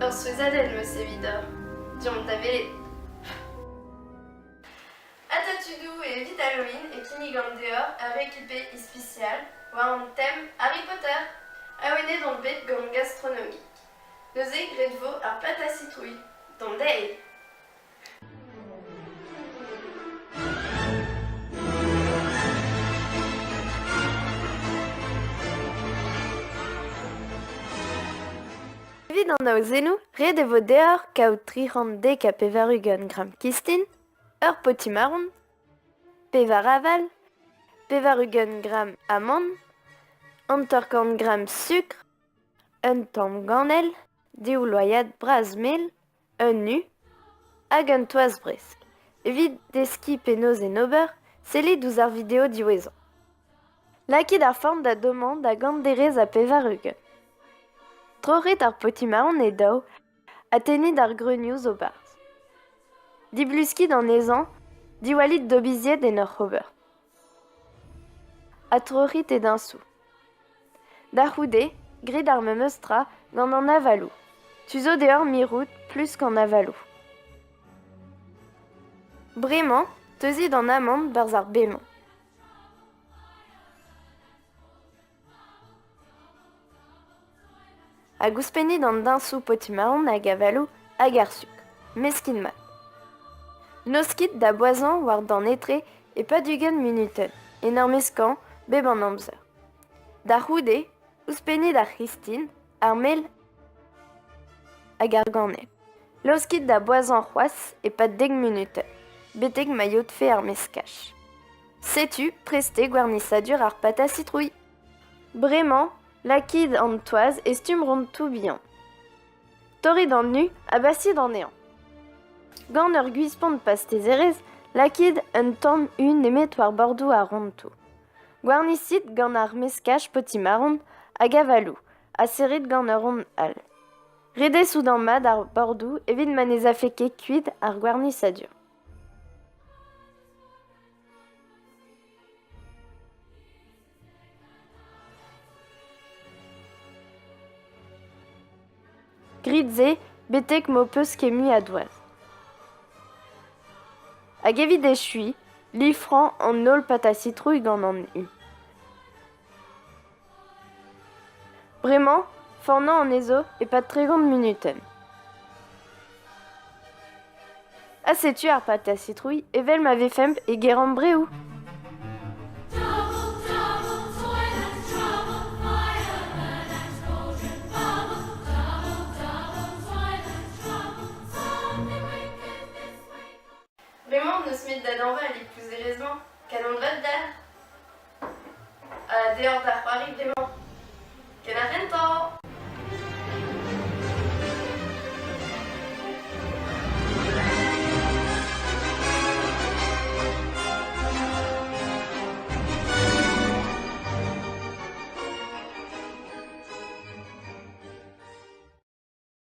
Ur souezhadenn 'm eus evidoc'h. Deomp da welet. Ata tudoù evit Halloween e kinnigan deoc'h ur rekipe ispisial war an tem Harry Potter. Awenet on bet gant Gastronomik. Neuze graet 'vo ar pâte à citrouille. D'an deiz! Evit an aozennoù, ret e vo deoc'h kaout 390 gramm kistin, ur potimarron, pevar aval, 80 gramm amann, 50 gramm sukr, un tamm ganell, div loaiad bras-mel, un u hag un toaz bresk. Evit deskiñ penaos en ober, sellit ouzh ar video diwezhañ. Lakit ar forn da dommañ da gant derez ha 80. Troc'hit ar potimarron e daou ha tennit ar greunioù zo 'barzh. Dibluskit anezhañ, diwallit d'o bizied en ur ober. Ha troc'hit e diñsoù. Da c'houde, grit ar memes tra gant an avaloù. Tu zo deoc'h mirout plusk an avaloù. Bremañ, teuzit an amann 'barzh ar bemañ. Hag ouzhpennit an diñsoù potimarron hag avaloù hag ar sukr. Meskit mat. Laoskit da boazhañ war dan etre e-pad 20 munutenn, en ur meskañ bep an amzer. Da c'houde, ouzhpennit ar c'histin, ar mel hag ar ganell. Laoskit da boazhañ c'hoazh e-pad dek munutenn, betek ma yodfe ar meskaj. Setu prest eo gwarnisadur ar pata sitrouilh. Bremañ, lakit an toaz e stumm rontoù bihan. Torrit an u ha basit anezhañ. Gant ur gwispont pastezerezh, lakit un tamm u nemet war bordoù ar rontoù. Gwarnisit gant ar meskaj potimarron hag avaloù ha serrit gant ur ront all. Ret eo soudañ mat ar bordoù evit ma ne'z afe ket kuit ar gwarnisadur. Grit se betek m'ho peus ket mui a doaz. Hag evit echuiñ, lifrañ an holl pata-sitrouilh gant an u. Bremañ, fornañ anezho e-pad 30 munutenn. Ha setu ar pata-sitrouilh evel ma vefemp e Gerambreoù. Bremañ n'eus met da dañva al lipouzerezh-mañ. Kalon vat dac'h. Ha deoc'h da c'hoari bremañ. Ken ar c'hentañ !